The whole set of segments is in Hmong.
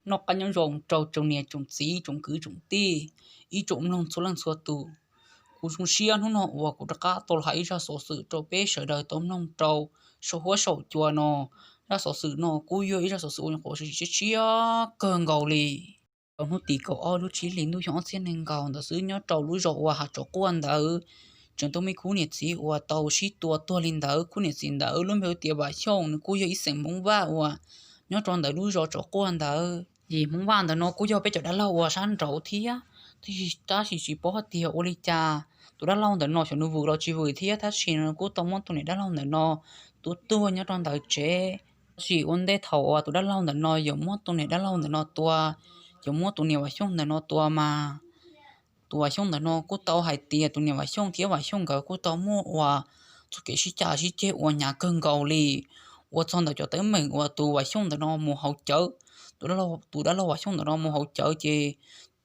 Noj qab nyob zoo rau tsoom niam tsoom txiv tsoom kwv tsoom tij, ib tsoom mloog txhua leej txhua tus. Kuv zoo siab hnub no uas kuv rov qab tau hais ib zaj xov xwm rau peb sawv daws tau mloog rau saum huab saum cua no. Zaj xov xwm no kuj yog ib zaj xov xwm uas nyuam qhuav siab siab kawg nkaus li. Rau hnub tim kaum ob lub tsib hlis ntuj xyoo ob txhiab nees nkaum ntawd xwb, nyob rau lub zos uas Hav Tsov Quaj ntawd, tseem tau muaj ib khub niam txiv uas tau sib tua tuag li ntawd. Khub niam txiv ntawd lub npe hu tias Vam Xyooj, nws kuj yog ib xeem Hmoob Vaj uas nyob rau ntawm lub zos Tsov Quaj ntawd. Ces Hmoob Vaj ntawm no kuj yog peb cov dab laug uas sab nraud thiab, tab sis tsis paub hais tias ua li cas tus dab laug ntawm no xyov nws vwm los tsis vwm thiab, tab sis nws kuj tau muab tus niam dab laug ntawm no tua tuag nyob rau ntawm tsev. Tab sis ua ntej thaum uas tus dab laug ntawm no yuav muab tus niam dab laug ntawm no tua, yuav muab tus niam Vam Xyooj ntawm no tua mas tus Vam Xyooj ntawm no kuj tau hais tias tus niam Vam Xyooj thiab Vam Xyooj nkawd kuj tau muaj uas txoj kev sib cav sib ceg uas hnyav kawg nkaus li. Ua txog ntawm cov teeb meem uas tus Vam Xyooj ntawm no mus haus cawv, tus dab laug Vam Xyooj ntawm no mus haus cawv ces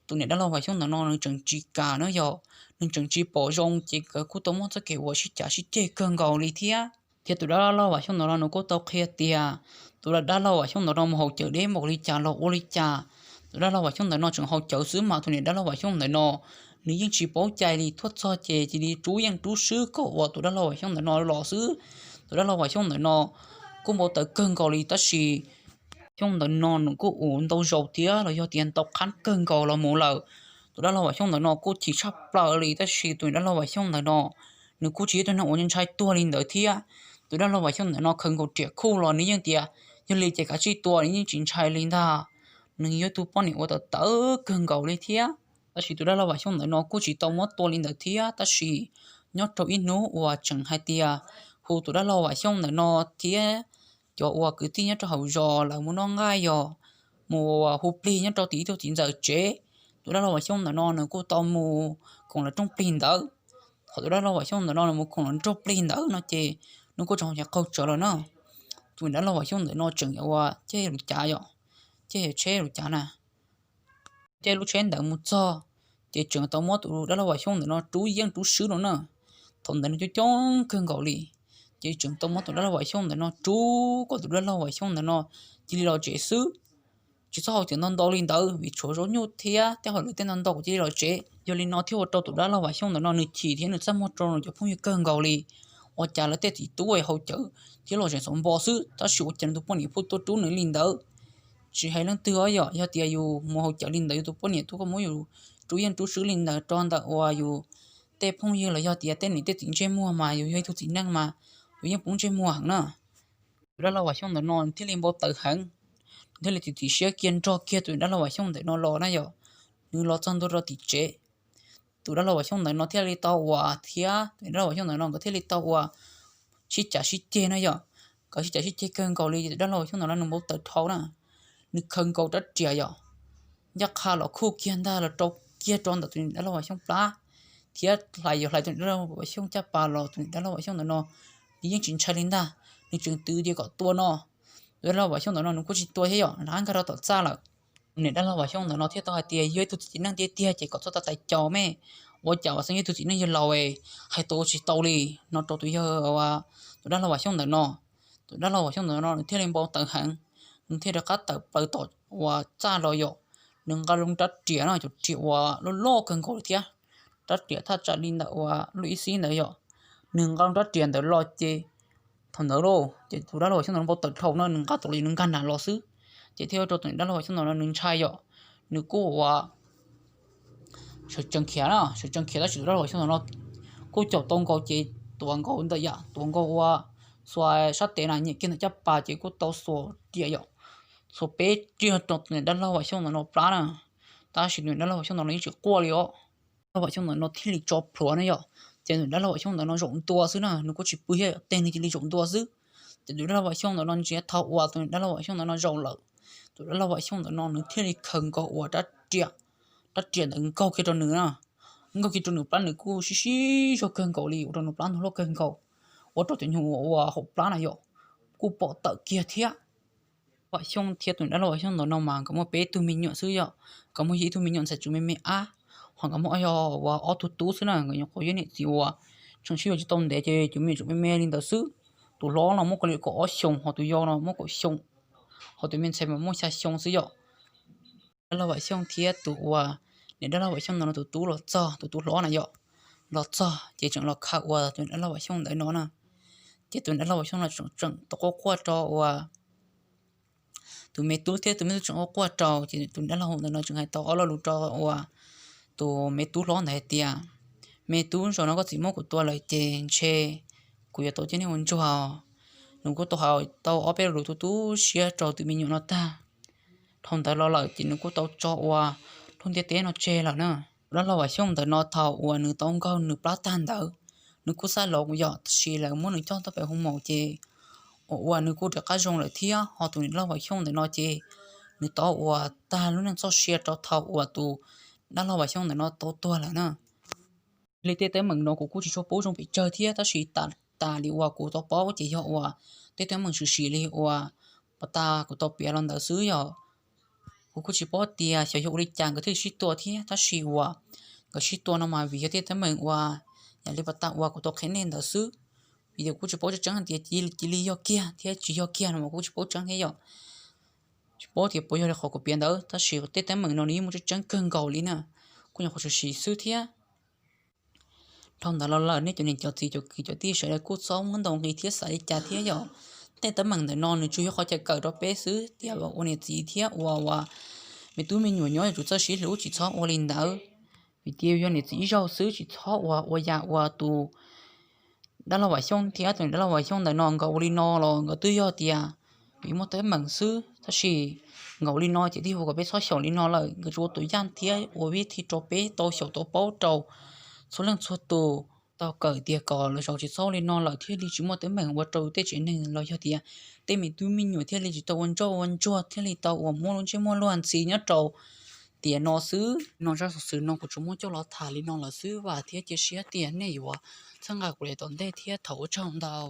tus niam dab laug Vam Xyooj ntawm no nws tseem tsis kam na yog, nws tseem tsis pom zoo ces nkawd kuj tau muaj txoj kev uas sib cav sib ceg kawg nkaus li thiab. Thiab tus dab laug Vam Xyooj ntawm no nws kuj tau qhia tias tus dab laug Vam Xyooj ntawm no mus haus cawv deb npaum li cas los ua li cas, tus dab laug Vam Xyooj ntawm no tseem haus cawv xwb mas tus niam dab laug Vam Xyooj ntawm no nws yeej tsis paub cai li, tuaj txog ces cia li rub yeej rub swb kom uas tus dab laug Vam Xyooj ntawm no los xwb. Tus dab laug Vam Xyooj ntawm no kuj npau taws kawg nkaus li, tab sis Xyooj ntawm no nws kuj ua ntau zaus thiab los yog tias ntau qhab kawg nkaus los mus lawm. Tus dab laug Vam Xyooj ntawm no kuj chim tshaj plaws li, tab sis tus niam dab laug Vam Xyooj ntawm no nws kuj tsis yog tus neeg uas ntshai tuag li ntawd thiab. Tus dab laug Vam Xyooj ntawm no khaws nkaus riam khuj los nws yeej tias yog li ces kav tsij tua, nws yeej tsis ntshai li ntag. Nws yog tus poj niam uas tawv tawv kawg nkaus li thiab. Tab sis tus dab laug Vam Xyooj ntawm no kuj tsis tau muab tua li ntawd thiab, tab sis nyob rau ib hnub uas tseem hais tias hu tus dab laug Vam Xyooj ntawm no thiab cov uas kwv tij nyob rau hauv zos lawv mus noj nqaij yog mus hu plig nyob rau tim ib tug txiv ntxawm tsev. Tus dab laug Vam Xyooj ntawm no nws kuj tau mus koom lawv rooj plig ntawd. Thaum tus dab laug Vam Xyooj ntawm no nws mus koom lawv rooj plig ntawd no ces nws kuj tseem hauv qaug tsawv lawm na. Tus dab laug Vam Xyooj ntawm no tseem uas caij lub cav yom, caij tsheb lub cav na, caij lub tsheb ntawd mus txog ces tseem tau muab tus dab laug Vam Xyooj ntawm no rub yeej rub swb no na. Thaum ntawd nws coob coob kawg nkaus li, ces tseem tau muab tus dab laug Vam Xyooj ntawm no rub kom tus dab laug Vam Xyooj ntawm no cia li los tsev xwb, tsis txhob haus cawv ntau ntau li ntawd vim tshuav zaub nyuj thiab tej hauj lwm tej ntau ntau kom cia li los tsev. Yog li no thiaj ua rau tus dab laug Vam Xyooj ntawm no nws chim thiab nws txaj muag rau nws cov phooj ywg kawg nkaus li. Ua cas lawv tej txiv tub haus cawv thiab los tseem txaus npo xwb, tab sis ua cas nws tus poj niam pheej tuaj rub nws li ntawd? Tsis hais leej twg os, yog tias yus mus haus cawv li ntawd yus tus poj niam tuaj muab yus rub yeej rub swb li ntawd rau ntawm uas yus tej phooj ywg los yog tias tej niam tej txiv ntsej muag mas yus yog ib tug txiv neej mas yus yeej poob ntsej muag heev na. Tus dab laug Vam Xyooj ntawm no thiaj li npau taws heev, nws thiaj li txiav txim siab kiag nrog kiag tus dab laug Vam Xyooj ntawm no los na yom. Nws los txog ntua rau tim tsev, tus dab laug Vam Xyooj ntawm no thiaj li tau uas thiab tus dab laug Vam Xyooj ntawm no nkawd thiaj li tau uas sib cav sib ceg na yom. Nkawd sib cav sib ceg kawg nkaus li, tus dab laug Vam Xyooj ntawm no nws npau taws dhau na, nws khaws nkaus rab riam yom, ncaj qha los khuj kiag ntag los rau kiag rau ntawm tus dab laug Vam Xyooj plab, thiab hlais yuav hlais tus dab laug Vam Xyooj caj pas los tus dab laug Vam Xyooj ntawm no nws yeej tsis ntshai li ntag, nws tseem twv tias kom tua no. Tus dab laug Vam Xyooj ntawm no nws kuj tsis tua thiab yom, nws rov qab nkag rau tom txaj lawm. Tus niam dab laug Vam Xyooj ntawm no thiaj tau hais tias yog ib tug txiv neej tiag tiag ces kom txhob tau tais caus me, ua cas uas xeeb yog ib tug txiv neej yawg laus es hais tus tsis tau li no rau tus yawg, tus dab laug Vam Xyooj ntawm no. Tus dab laug Vam Xyooj ntawm no nws thiaj li npau taws heev, nws thiaj rov qab tawm plaws tom uas txaj los yom. Nws nqa loo rab riam no, cov riam uas loj loj kawg nkaus li thiab, rab riam thaj tsam li ntawm uas lub ib xib ntawd yom. Nws nqa loo rab riam ntawd los ces thaum ntawd lauj ces tus dab laug Vam Xyooj ntawm no npau taws dhau no, nws nqa tau los nws nkag nram los xwb, ces thiaj ua rau tus dab laug Vam Xyooj ntawm no nws ntshai yom. Nws kuj uas sawv tsees khiav na, sawv tsees khiav tab sis tus dab laug Vam Xyooj ntawm no kuj caum tau nkaus ces tuav nkaus ntawm yam tuav nkaus uas xuas sab tes na, nyem kiag ntawm caj pas ces kuj tau xuas riam yom, xuas peb riam rau tus niam dab laug Vam Xyooj ntawm no plab na. Tab sis tus niam dab laug Vam Xyooj ntawm no yeej tsis quaj li os. Dab laug Vam Xyooj ntawm no thiaj li tso plhuav na yom, ces tus dab laug Vam Xyooj ntawm no zaum ntua xwb na, nws kuj tsis pw thiab, tej nws cia li zaum ntua xwb. Ces tus dab laug Vam Xyooj ntawm no ntsia thaum uas tus dab laug Vam Xyooj ntawm no zaum lawm, tus dab laug Vam Xyooj ntawm no nws thiaj li khaws nkaus uas rab riam, rab riam ntawd nkaug kiag rau nws na, nkaug kiag rau nws plab, nws kuj sib sib zog kawg nkaus li ua rau nws plab ntug loj kawg nkaus, ua rau cov nyuag uas hauv plab na yom kuj pom tawm kiag thiab. Vam Xyooj thiab tus dab laug Vam Xyooj ntawm no mas nkawd muaj peb tug me nyuam xwb yom, nkawd muaj yog ib tug me nyuam ntxhais tseem me me ab, ho nkawd muaj yog uas ob tug tub xwb na, nkawd nyuam qhuav yog niam txiv uas tseem sib yuav tsis tau ntev ces cov me nyuam tseem me me li ntawd xwb. Tus hlob no muaj kaum ib kaum ob xyoos, ho tus yau no muaj kaum xyoo, ho tus me ntxhais mas muaj xya xyoo xwb yom. dab laug Vam Xyooj thiab tus uas, niam dab laug Vam Xyooj ntawd no tus tub los txog, tus tub hlob na yom, los txog ces tseem los khaws uas tus dab laug Vam Xyooj ntawd no na. Ces tus dab laug Vam Xyooj no tseem, tseem tau quaj quaj rau uas tus me tub thiab tus me tub tseem quaj quaj rau, ces tus dab laug ntawm no tseem hais tau ob lo lus rau uas tus me tub hlob ntawd hais tias, me tub, zaum no koj txiv muab kuv tua lawm ces ntshe kuv yuav tau coj nej ua ntsuag. Nws kuj tau hais tau ob peb lo lus tu tu siab rau tus me nyuam no tag. Dhau ntawd los lawm ces nws kuj tau tso uas lub ntiaj teb no tseg lawm na. Dab laug Vam Xyooj ntawm no thaum uas nws tau nkaug nws plab tag ntawd, nws kuj xav los yom, tab sis lawv muab nws coj tuaj pem hu maum ces uas, uas nws kuj rov qab zoo lawm thiab. Ho tus niam dab laug Vam Xyooj ntawm no ces nws tau uas tag lub neej txoj sia rau thaum uas tus dab laug Vam Xyooj ntawm no tau tuag lawm na. Li tej teeb meem no kuv kuj tsis tshua paub zoo pes tsawg thiab, tab sis tas li uas kuv tau paub ces yog uas tej teeb meem sim sim li uas pas tas kuv tau piav los ntawd xwb yom. Kuv kuj tsis paub tias xyov yog ua li cas nkawd thiaj sib tua thiab, tab sis uas nkawd sib tua no mas vim yog tej teeb meem uas yam li pas tas uas kuv tau qhia nej ntawd xwb. Vim tias kuj tsis paub tseeb tseeb tias cia li yog kiag thiab tsis yog kiag no mas kuj tsis paub tseeb thiab yom. Tsis paub tias puas yog li qhov kuv piav ntawd, tab sis tej teeb meem no nws yeej muaj tseeb tseeb kawg nkaus li na, kuj nyuam qhuav sim sim xwb thiab. Dhau ntawd los lawm nej cov niam cov txiv cov kwv cov tij sawv daws kuj txhob muab ntaus nqi thiab xav li cas thiab yom. Tej teeb meem ntawm no nws tsuas yog qhov chaw kawm rau peb xwb tias ua niam txiv thiab ua, ua me tub me nyuam nyob yuav tsum txawj sib hlub, tsis txhob ua li ntawd. Vim tias yog niam txiv ib zaug xwb, tsis txhob ua, ua yam uas tus dab laug Vam Xyooj thiab tus dab laug Vam Xyooj ntawm no nkawd ua li no los nkawd twb yog tias nkawd muaj teeb meem xwb, tab sis nkawd ua li no ces twb yog kom peb txhob xyaum li no lawm. Nkawd tsuas ua tus yaj thiab ua vib thi rau peb tau xyaum tau paub rau txhua leej txhua tus tau kawm tias kom lwm zaus tsis txhob ua li no lawm thiaj li tsis muaj teeb meem ua rau tej tsev neeg los yog tias tej me tub me nyuam thiaj li tsis tau ua ntsoj ua ntsuag thiaj li tau uas muaj lub ntsej muag luag ntxhi nyob rau tiam no xwb. No zaj xov xwm no kuv tsuas muab coj los tham li no lawm xwb, vam thiab cia siab tias nej yuav txhawb nqa kuv li tom ntej thiab, thov ua tsaug ntau.